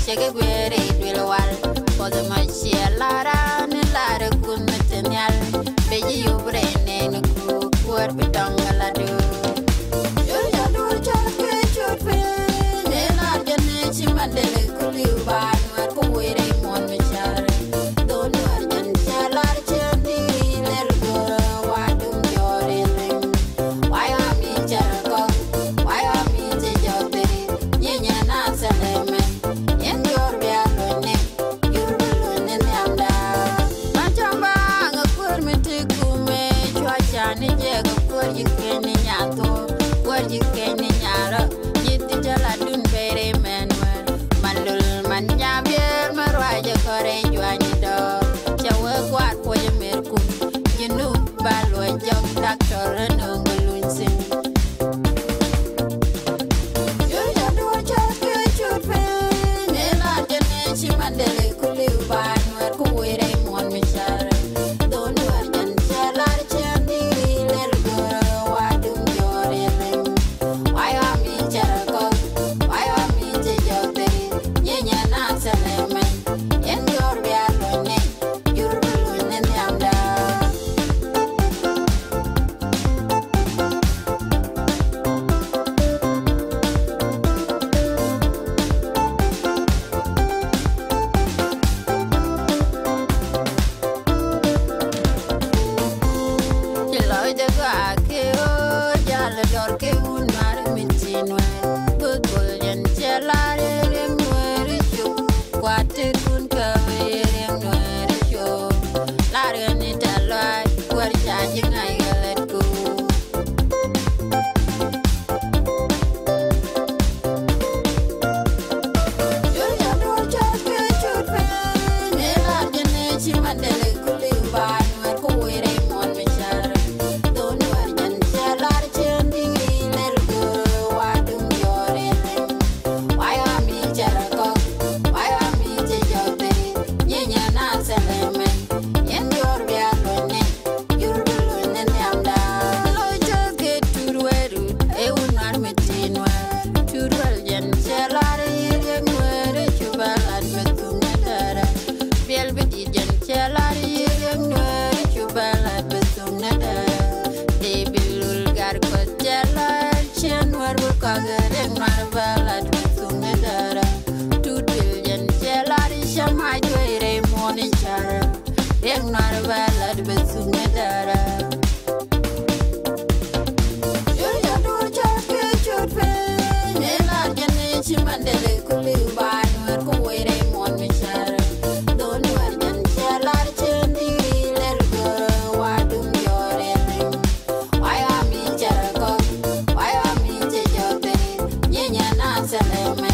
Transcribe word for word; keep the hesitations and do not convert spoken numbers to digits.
Cɛ kɛ guer i̱ duël wal. Puɔth ɛmɔ ciɛ lar an i̱ lar ikun mi te nhial. Pec i̱ yup rɛy nɛn ikuk kuäär bi tɔŋ kɛ la duur. Yol jɔl duur cɔl kɛ cut piny. Ëë lar jɛn ëë ci Mandela ku li̱w ba Nuɛɛr ku wëë rɛy muɔ̱n mi car. Dhon Nuɛɛr jɛn cɛ lar cɛ ni lɛr go̱rä wa duŋ jɔɔr ilɛŋ. Wa yɔ mi cɛ rɛ kɔk, wa yɔ mi cɛ jɔɔr deri. Nyinyɛ na sɛlɛ mɛ. Yɛn jɔɔr bia luny ni. Jur bi luny ni nhiamda. Ma cɔm ba ŋa kuäär mi ti kumɛ cua ca ni jɛ kɛ kuäär ji̱ keny ni nyathɔ. Kuäär ji̱ keny ni nyarɔ. Ji̱ ti jɛ la dun beri mɛn wɛr. Man lul man nyabier ma ruacɛ kɔrɛ juany dɔɔr. Cɛ wee guaar puɔcɛ mer kum. Ji̱ nu ba luɔc jɔk daktor ni no̱o̱ŋ bi luny thi̱n. Ci lɔcdɛ gɔaa kɛ ɣöö jal dɔr kɛ wun mar mi ti Nuɛɛr. Go̱o̱th go̱l jɛn cɛ lar yɛ riɛŋ Nuɛɛr i̱ cop. Kuat ti kun kä yɛ riɛŋ Nuɛɛr i̱ cop. Lar ɣän i̱ tɛ̈th lɔaac kuäär ca ji̱ ŋa̱c kɛ lät ku. Jur bi luny ni nhiamda. Lo̱c cäth kɛ Tuut Wɛɛrut, ɛ wun Nuäär mi ti Nuäär. Tuut Wɛl jɛn cɛ lar i̱ riɛk Nuäär i̱ cu bä lat bɛ thum ni däärä. Biɛl bi di̱t jɛn cɛ lar i̱ riɛk Nuäär i̱ cu bä lat bɛ thum ni däärä. Dee bi lul gar Kuɔth cɛ lar ciɛ Nuäär bi kɔak i̱ riɛk Nuäär bä lat bɛ thum ni däärä. Tuut Bil jɛn cɛ lar i̱ cɛ mac duee rɛy muɔ̱ɔ̱n i̱ carä. Riɛk Nuäär bä lat bɛ thuk ni däärä. Yur jɛ duur cɔt kɛ cut piny. Ëë lar jɛ ni ci Mandela ku li̱w ba Nuäär ku wee rɛy muɔ̱ɔ̱n mi carä. Dhon Nuäär jɛn cɛ lar cɛ ni lɛr go̱rä wa duŋ jɔɔr ɛ liŋ. Wa yɔ mi carä kɔk, wa yɔ mi cɛ jɔɔr piny. Nyinyɛ na sɛlɛ mɛ.